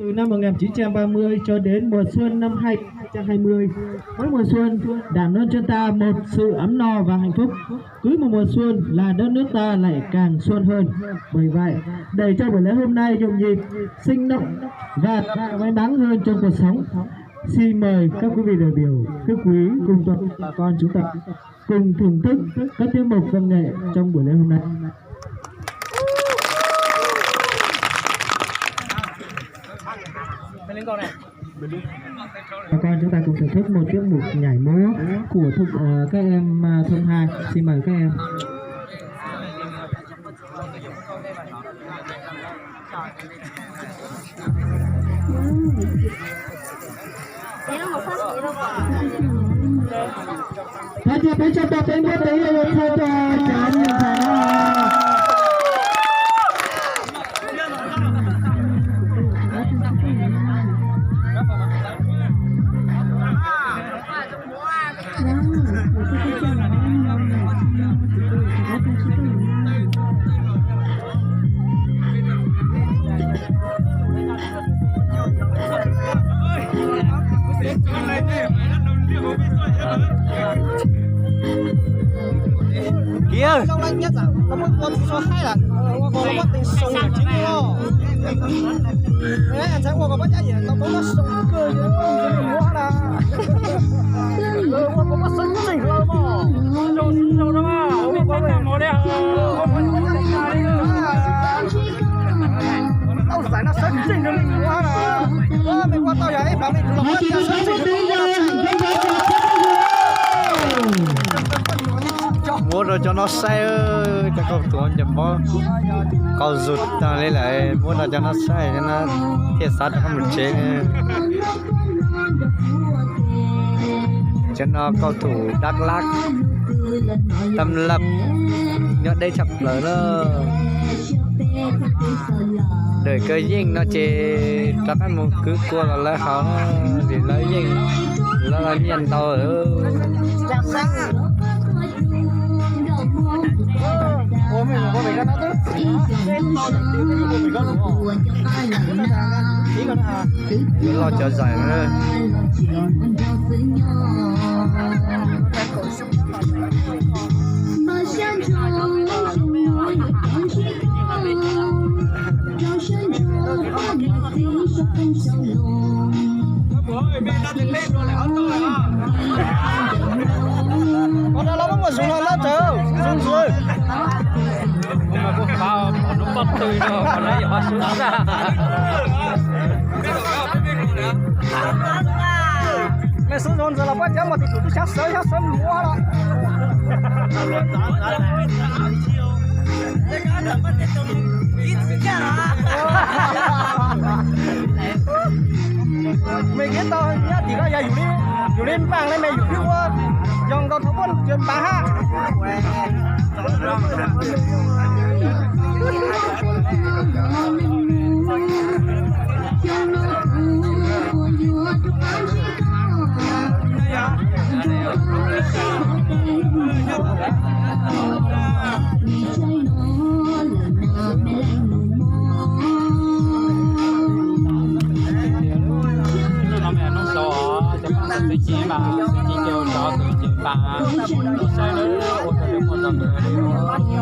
Từ năm một ngàn chín trăm ba mươi cho đến mùa xuân năm hai nghìn hai mươi, với mùa xuân, Đảng luôn cho ta một sự ấm no và hạnh phúc. Cứ một mùa xuân là đất nước ta lại càng xuân hơn. Bởi vậy, để cho buổi lễ hôm nay nhộn nhịp, sinh động và may mắn hơn trong cuộc sống, xin mời các quý vị đại biểu, các quý cùng toàn thể bà con chúng ta cùng thưởng thức các tiết mục văn nghệ trong buổi lễ hôm nay. Bà con chúng ta cùng thưởng thức một tiết mục nhảy múa của thôn, ờ, các em, à, thôn hai. Xin mời các em. Peb, peb cov peb peb peb peb peb peb peb peb peb. Kiag. Muab rau cov no saib, cov kaum tus ncaws mob qaug zug tag li lawm, muab rau cov no saib no thiaj xav rov qab mus tsev. Cov no kaum tus Dak Lak, Tam Laj, nyob deb tshaj plaws na. Daws kawg yeej no ces rov qab mus kwv kua los lawv haus na, vim lawv yeej, lawv nyiaj ntau. Loj cov zais na. Ua no los muaj zoov no lawm, zoov ntxwv. Mej xub zoo ntxwv los puab cov muaj tus tub xyab sawv xyab sawv mus ua los. Mej kiv tau nyob tim ko yog yus li, yus li npaaj ne mej yus twb ua yoo nkaus thaum puab cov npaaj hab. Hnub no mas hnub xaus, cov phooj ywg, txuas ntxiv mas txuas ntxiv ces ua rau txuas ntxiv mas hnub saib lawm ua rau lawv muaj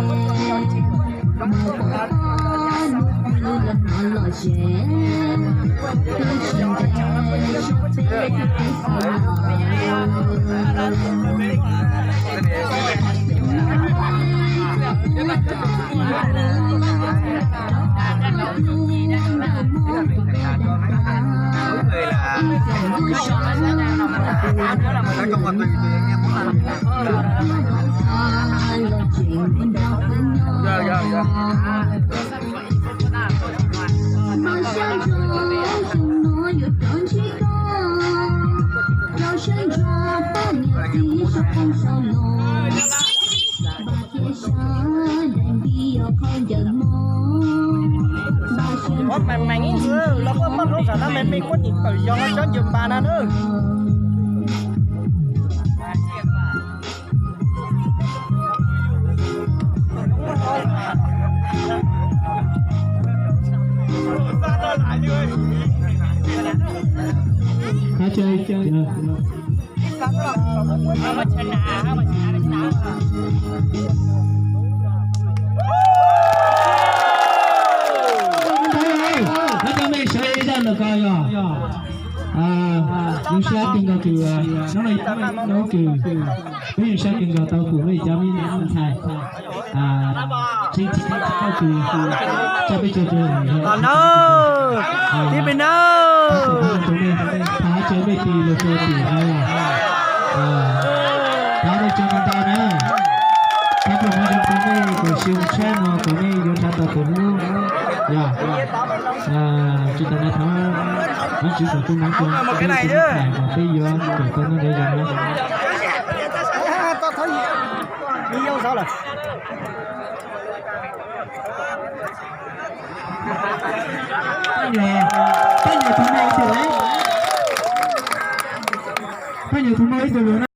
zog ntawd li. Ua meej meej ib ntxwg los puab pab lub zam no meej meej puab nim tawm yog cov ncaws npas na nawb. Thov caw, thov caw mej sawv ib zaj ntawm ko yog, zoo sab kawg nkaus kws, hnub no, hnub kws peb zoo sab kawg nkaus tau pum mej cov me ntxhais, tseeb tsis tau kws, tsa peb tso rua no, tib peb no, thov caw mej tis los rua tim no, thov mej tso ntau ntau na, thov pub mej zoo rua mej kom xyoo tshab no kom mej yuav rov tau tus hlub, yog, tsis tas no thov Vajtswv foom koob hmoov rua peb ib tsoom ntxhais kom peb yuav kawm tau nyob ntev zoo na. Pab nyuam, pab nyuam tus no ib tug, pab nyuam tus no ib tug lus na.